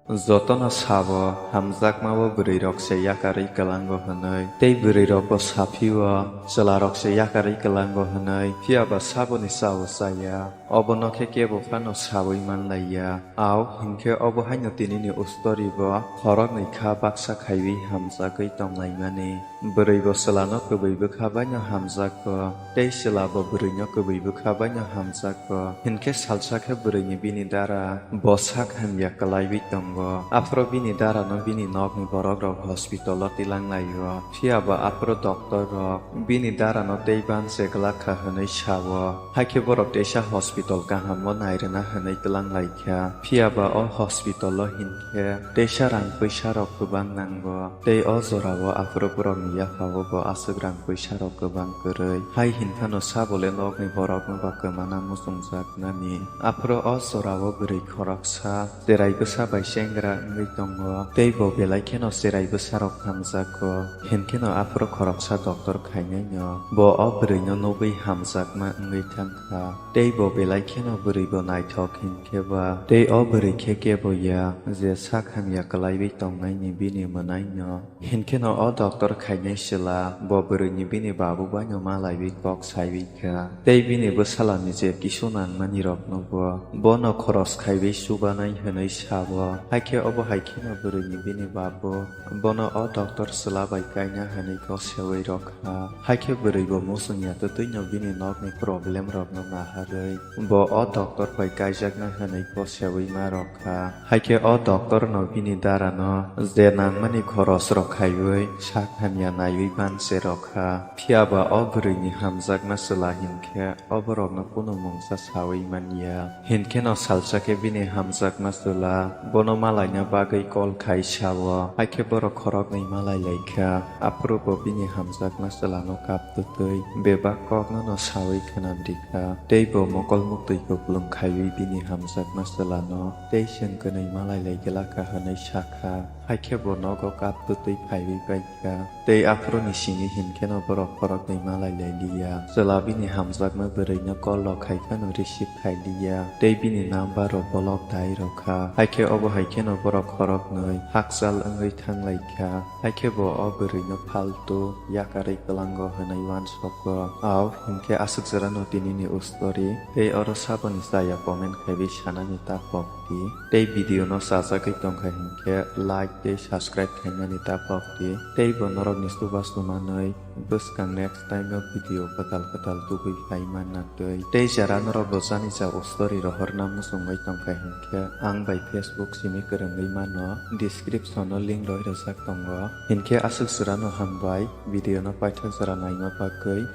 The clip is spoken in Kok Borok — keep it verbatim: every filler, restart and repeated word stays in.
Jotono sabo, hamjakma-o bwrwirok se yakarwi kwlango hwnwi, tei bwrwirokbo saphio, chwlarok se yakarwi kwlango hwnwi, phiya ba saboni cha-o chaya, obono khe kebo phano saui man lai ya. Au hinkhe obo haino tinini ustoribo khoroknwi kha baksa khaiwi hamjagwi tong laimani. Bwrwi bo chwlano kwbwi bwkha baino hamjakgo, tei chwla bo bwrwino kwbwi bwkha baino hamjakgo. Hinkhe salsa khe bwrwini bini dara bo sak hamya kwlaiwi tongo. Aphuru bini darano bini nokni borokrok hospital-o tilang laio. Phiya ba aphuru doctor-rok bini darano tei ban se glak kha hwnwi sao. Hakhe borok teisa hospital kahamo nairwna hwnwi tlang lai kha. Phiya ba o hospital-o hinkhe teisa rang pwisa rok kwbang nango. Tei o jorao aphuru borokni yaphao bo aswk rang pwisa rok kwbang kwrwi. Hai hinphano sabole nokni borokno ba kwmana muchungjak nani. Aphuru o jorao bwrwi khoroksa cherai bwsa bai chengra wngwi tongo. Tei bo belai kheno cherai bwsa rok hamjakgo. Hinkheno aphuru khoroksa doctor khainaino bo o bwrwino nugwi hamjakma wngwi thangkha. Tei bo belai kheno bwrwi bo naithok hinkhe ba. Tei o bwrwi khe kebo ya je sak hamya kwlaiwi tongnaini bini mwnaino. Hinkheno o doctor khainai chwla bo bwrwini bini babu baino malaiwi kok saiwi kha. Tei bini bwsalani je kisu nangmani rokno bo bono khoros khaiwi chubanai hwnwi sabo. Haikhe obo hai kheno bwrwini bini babu bono o doctor chwla bai kaina hwnwi kok seui rokha. Haikhe bwrwi bo muchung ya twtwino bini nokni problem rokno naharwi bo o doctor bai kaijakna hwnwi kok seui ma rokha. Haikhe o doctor no bini dara no je nangmani khoros rok khaiwi sak hamya naiwi banse rokha. Phiya ba o bwrwini hamjakma chwla hinkhe o borokno kunu mungsa saui man ya. Hinkheno salsa khe bini hamjakma chwla bono malaina bagwi call khai sao, haikhe borok khoroknwi malai lai kha. Aphuru bo bini hamjakma chwlano kap twtwi bebak kokno no saui khwnam rikha, tei bo mokol muktwi kupulung khaiwi bini hamjakma chwlano tei chwng kwnwi malai lai glak kha hwnwi sakha. Haikhe bo nogo kap twtwi phaiwi paikha, tei aphuruni simi hinkheno borok khoroknwi malai lai liya. Chwla bini hamjakma bwrwino call rok khai phano receive khai liya, tei bini number rok block dai rokha. Haikhe obo hai kheno borok khoroknwi hakchal wngwi thang lai kha. Haikhe bo o bwrwino phaltu yakarwi kwlango hwnwi uansukgo. Au hinkhe aswk jora no tinini ustori, tei oro saboni chaya comment khaiwi sanani ta pok di. Tei video no chajagwi tongkha hinkhe like tei subscribe khaimani ta pok di. Tei bo norokni chuba chumanwi bwskang next time o video kwtal kwtal tubui phai manna twi. Tei jara norok bo jani ja ustori rohorna muchungwi tongkha hinkhe ang bai Facebook simi kwrwngwi mano, description o link roi rwjak tongo. Hinkhe aswk jora no hambai video no paithak jora naima bagwi.